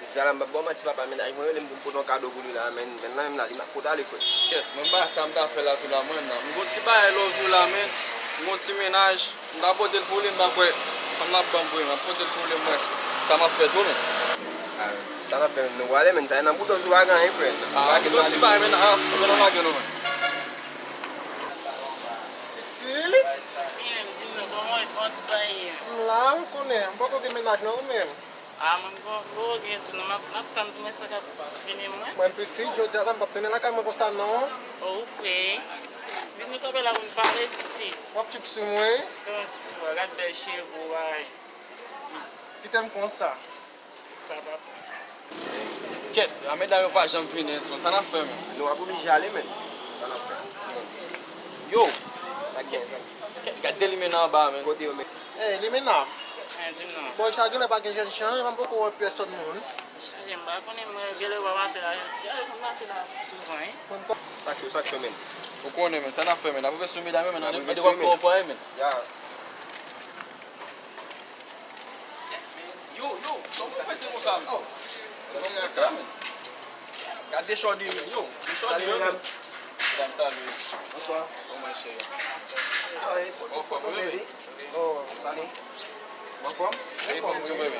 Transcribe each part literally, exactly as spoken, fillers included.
Jodi a la, m p ap ba w manti, papa, mennaj mwen rele m pou m pote yon kado pou li la, men, men nan menm la, li m ap pote ale, frè. Kèt, mwen pa sa m ta fè la tou la, mwen nan. M gon ti bagay love you la, men. M gon ti mennaj. M ta pote l pou li, m pa kwè fanm nan ap ban m pou li, m ap pote l pou li, m wè sa m ap fè tou, men. Ah, sa n ap fè, menm, nou prale, men, sa e nan bouda w sou bagay, frè. Ah, m gon ti bagay, men, ah, mwen nan lage nou, men. Pitit? Byen, di m non, kòman w ye? Kòman w ye? M la, m konnen, m poko gen mennaj non, ou menm? Ah, mwen, m poko gen tou non, m ap, m ap tann pou mwen sa k ap vini mwen. Mwen pitit, jodi a la, m p ap tounen lakay mwen konsa non. Oh, ou fre. Vin nou kanpe la pou n pale, pitit. W ap tchip sou mwen? Kòman tchip sou mwen? Gad bèl cheve w, ay. Kite m konsa. Sa, papa. Kèt, a medam yo pa janm vini, sa n ap fè, men? Nou ap oblije ale, men. Sa n ap fè? Yo! Sa k gen, sa k gen? Kèt, gad de limena anba, men. Kote yo, men? Ey, limena. Bòy sa genlè pa gen jènjan, m poko wè pèsòn moun. Chanje, m pa konnen, mwen genlè w pa pase la, si ale konn pase la souvan, wi. Sa k cho, sa k cho, men? Ou konnen, men, sa n ap fè, men? N ap rive sou medam yo, men, n ap rive sou yo, men. Ya. Yo, yo, kòman w prese konsa, men? Kòman w prese, men? Gad dechòde, men, yo, dechòde, men. Medam, salye. Bonswa. Kòman cheri? Anfòm, wi, bebe. Oh, salye. Anfòm? Wi, anfòm tou, bebe.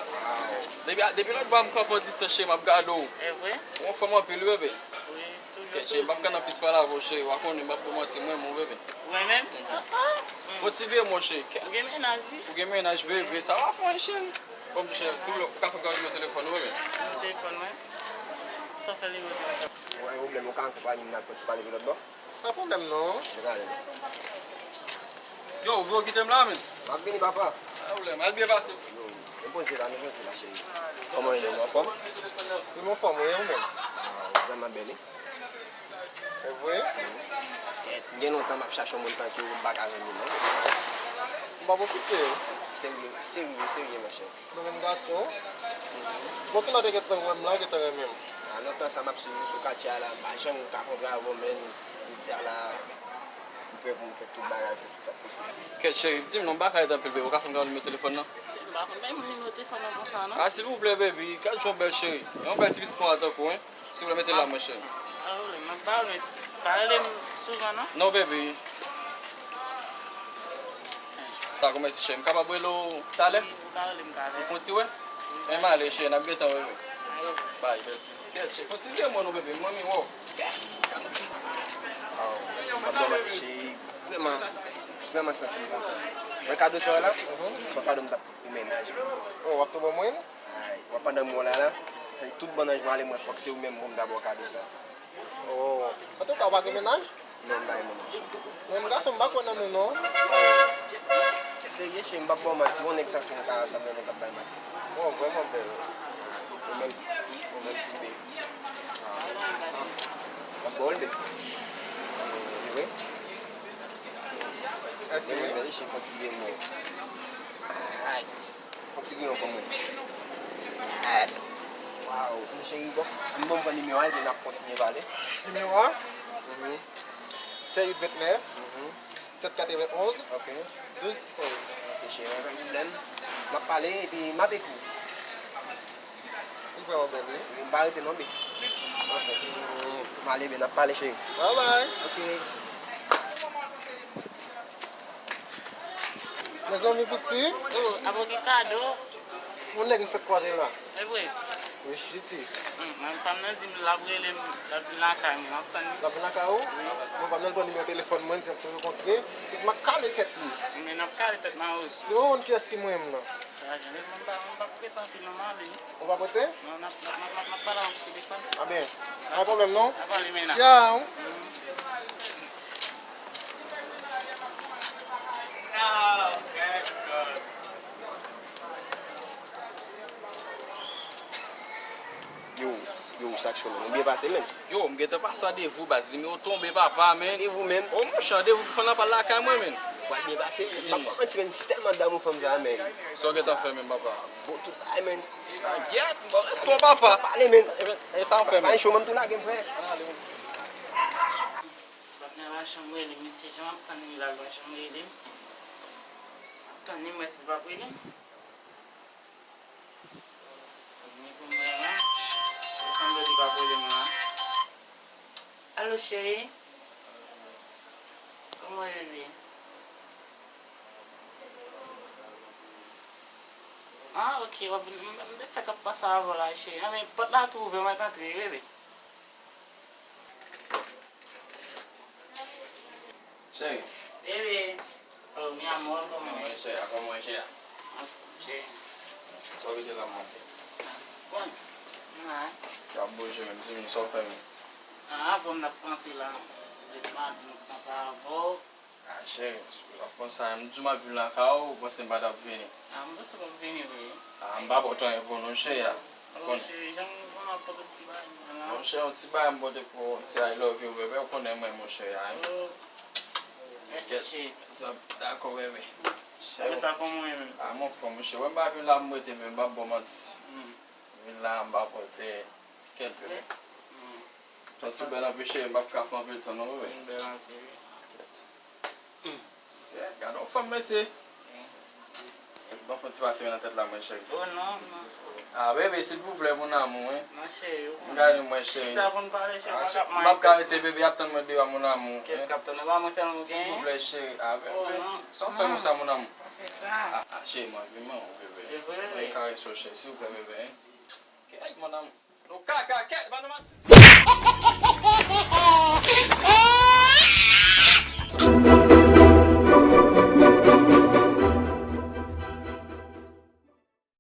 Depi, depi lòt bò, m kanpe w distans, cheri, m ap gade w. E vre? Ou anfòm anpil, wi, bebe. Wi, toujou, toujou. Kèt, cheri, m p ap kanpe anplis pale avè w, cheri. W a konnen, m p ap ba w manti, mwen, mwen, bebe. Mwen menm? Motive m, cheri. Ou gen mennaj, wi. Ou gen mennaj, bebe. Sa va fè, cheri. Bon, cheri, si w vle, ou ka fè m gade nimewo telefòn ou, bebe. Nimewo telefòn mwen? Sa fè nimewo telefòn? Mwen, pwoblèm, ou ka akonpaye m nan fè ti pale de lòt bò? Pa pwoblèm, non. Yo, ou vle w kite m la, men? M ap vini, papa. Pa pwoblèm, al byen pase. Yo, nou poze la, nou poze la, cheri. Kòman w ye, ou anfòm? Wi, m anfòm, wi, ou menm? Ah, ou vrèman bèl, wi. E vre? Kèt, gen lontan m ap chache yon moun tankou ou, m pa ka jwenn li non. M p ap okite w. Serye, serye, serye, monchè. Nou menm gason. Bon, kilè w te gentan wè m la, w gentan renmen m? A, lontan sa m ap swiv ou sou katye a la, m pa janm ka kontre avè w, men jodi a la, m prè pou m fè tout bagay pou tout sa k posib. Kèt, cheri, di m non, m pa ka ret anpil, baby, ou ka fè m gade nimewo telefòn nan? M pa konn bay moun nimewo telefòn nan konsa, non. A, silvouplè, baby, gad jan w bèl, cheri. Yon bèl ti pitit konsa tankou w, wi. Silvouplè, mete l la, monchè. Ah, wi, m ap ba w, men pa rele m souvan, non. Non, baby. Dakò, mèsi, cheri. M kapab rele w talè? Wi, ou ka rele m talè. Ou fè yon ti wè? Wi. Men m ale, cheri, n ap gentan wè, wi. Ayo. Bay, bèl ti pitit. Kèt, cheri, fè yon ti vye mo non, baby. Mwen, mi wè w. Aw, m ap ba w manti, cheri. Vrèman, vrèman santi m kontan. Mwen kado sa w la, se yon kado m t ap pou mennaj mwen. Oh, w ap tou ban mwen? Ay, w ap pandan m wè w la, la, tout bannanj m ale, mwen fòk se ou menm pou m ta ba w kado sa. Oh. Antouka, w pa gen mennaj? Non, m pa gen mennaj. Menm gason, m pa kwè nan nou, non. Serye, cheri, m p ap ba w manti, yon nèg tankou m ka sanble yon nèg k ap bay manti. Oh, vrèman bèl. Ou menm, ou menm tou, baby. Ah, m ap ba w l, baby. Wi. Mèsi. Vrèman bèl, cheri, fò ti byen mwen. Ay. Fòk se gen yon kòm mwen. Waw, men cheri, bon, ann ban m pran nimewo a, epi n ap kontinye pale. Nimewo a? Mhm. Sèt uit vennèf, mhm, sèt katrevenonz, ok, douz onz. Ok, cheri, pa gen pwoblèm. M ap pale, epi m ap ekri w. Ou vrèman bèl, wi. M pa rete non, baby. Ok. M ale, men n ap pale, cheri. Bye bye. Ok. Mezanmi pitit. Oh, abo gen kado. Yon nèg m fèk kwaze la. E vre? Wi, pitit. Hmm, manman pa m nan di m l ap rele m, l ap vin lakay mwen, m ap tann li. L ap vin lakay ou? Wi. Bon, pa m nan pran nimewo telefòn mwen, se toujou kontre. Pitit m ap kale tèt li. Men n ap kale tèt mawozo. Li pa konn kiyès ki mwen menm nan. Mwen pa, mwen pa prete anpil non, m ale. Ou pa prete? Non, n ap, n ap, n ap, n ap pale anpil sou telefòn. A byen. Pa gen pwoblèm non. N ap pale men la. Ciao. Yo, yo, sa k cho, men. Ou byen pase, men. Yo, m gentan pase randevou, baz. Nimewo tonbe, papa, men. Randevou, men. O, monchè, randevou pou fanm nan pa lakay mwen, men. Ou pral byen pase, men. M pa pral manti, men. M tèlman damou fanm sa, men. Sa w gentan fè, men, papa? Bon, tout bagay, men. A, gyèt, bon, respè, papa. Pale, men. E, men, e sa w fè, men? Bay cho, men, m tou lage m, frè. Ti patnè la, chanm rele m, mesye, jan m ap tann li la, l pa janm rele m. M ap tann li, m wè si l p ap rele m. Tann li pou m wè, men. Cheri, kòman w ye, bebe? Ah, ok, w ap vin, m, m te fèk ap pase avè w la, cheri. Anben, pòt la tou ouvè, mwen t antre, bebe. Cheri. Bebe. Oh, mi amor, kòman w ye? Mwen chè a, kòman w chè a? Anfòm, cheri. Sa w rete la, mwen? Bon, m la. Y ap bouje menm, timoun, sa w fè menm? Ah, avan m t ap panse la. Depi maten m ap panse avè w. Ah, cheri, si w t ap panse a, m di w m ap vin lakay ou, ou panse m pa t ap vini? Ah, m panse w ap vini vre. Ah, m pa pote anyen pou nou, cheri a. Oh, cheri, jan m konnen w ap pote ti bagay mwen la. Monchè, yon ti bagay m pote pou ou, ti I love you, bebe, ou konnen m renmen w, cheri a, hein? Oh, mèsi, cheri. Sa, dakò, bebe. Apre sa, kòman w ye menm? Ah, m anfòm, monchè. Wè m pa vin la pou m rete, bebe, m p ap ba w manti. Hmm. Vin la, m pa pote. Kèt, bebe. Hmm. Sa tou bèl anpil, cheri, m p ap ka fè anpil tan non, bebe. Vin bèl anpil, wi. Kèt. Hmm. Sè, gade yon fanm, mesye. Hmm. Kèt, ban fon ti pase nan tèt la, mwen, cheri. Oh, non, non. Ah, bebe, silvouplè, mon amour, hein. Non, cheri, ou konnen. Gade mwen, cheri. Chita pou n pale, cheri, ah, pa cheri, m p ap ka rete, bebe, y ap tann mwen deyò, mon amour, hein. Kès k ap tann ou? Pa mwen sèlman ou genyen? Silvouplè, cheri. Ah, bebe. Oh, non. Sa w fè konsa, mon amour? Pa fè sa. Ah, ah, cheri, m anvi men w, bebe. E vre? Mwen karese w, cheri, silvouplè, bebe, hein. Kèt, mon amour. Nou kaka, kèt, pa nou masisi.